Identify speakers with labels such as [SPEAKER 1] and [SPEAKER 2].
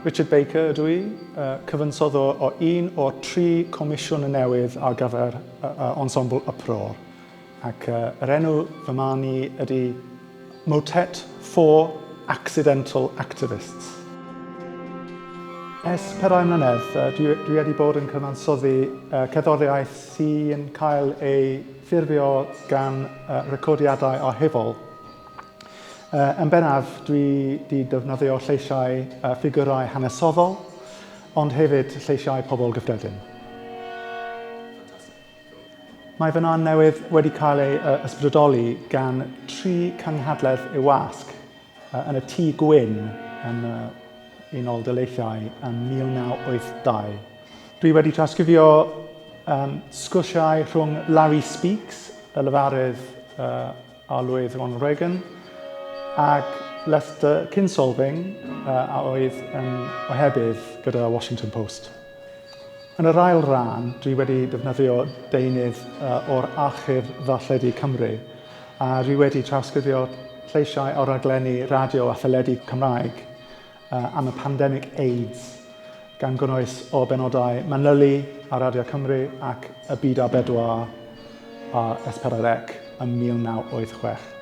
[SPEAKER 1] Richard Baker ydw i, cyfansoddwr o un o'r tri comisiwn newydd ar gyfer Ensemble Uproar. Ac yr enw fy marn i ydy Motet for Accidental Activists. Ers pedair mlynedd, dwi, dwi wedi bod yn cyfansoddi cerddoriaeth sy'n cael ei ffurfio gan recordiadau archifol. Yn bennaf, dwi 'di defnyddio lleisiau ffigurau hanesyddol, ond hefyd lleisiau pobl gyffredin. Mae fy nan newydd wedi cael ei ysbrydoli gan tri cynhadledd y wasg yn y Tŷ Gwyn yn Unol Daleithiau yn 1982. Dwi wedi trawsgrifio sgwrsiau rhwng Larry Speakes, y lefarydd Arlywydd Ronald Reagan, ac Lester Kinsolving, a oedd yn ohebydd gyda Washington Post. Yn yr ail ran, dwi wedi defnyddio deunydd o'r Archif Ddarlledu Cymru, a dwi wedi trawsgrifio lleisiau o raglenni radio a theledu Cymraeg am y pandemig AIDS, gan gynnwys o benodau Manylu ar Radio Cymru ac Y Byd ar Bedwar ar S4C ym 1986.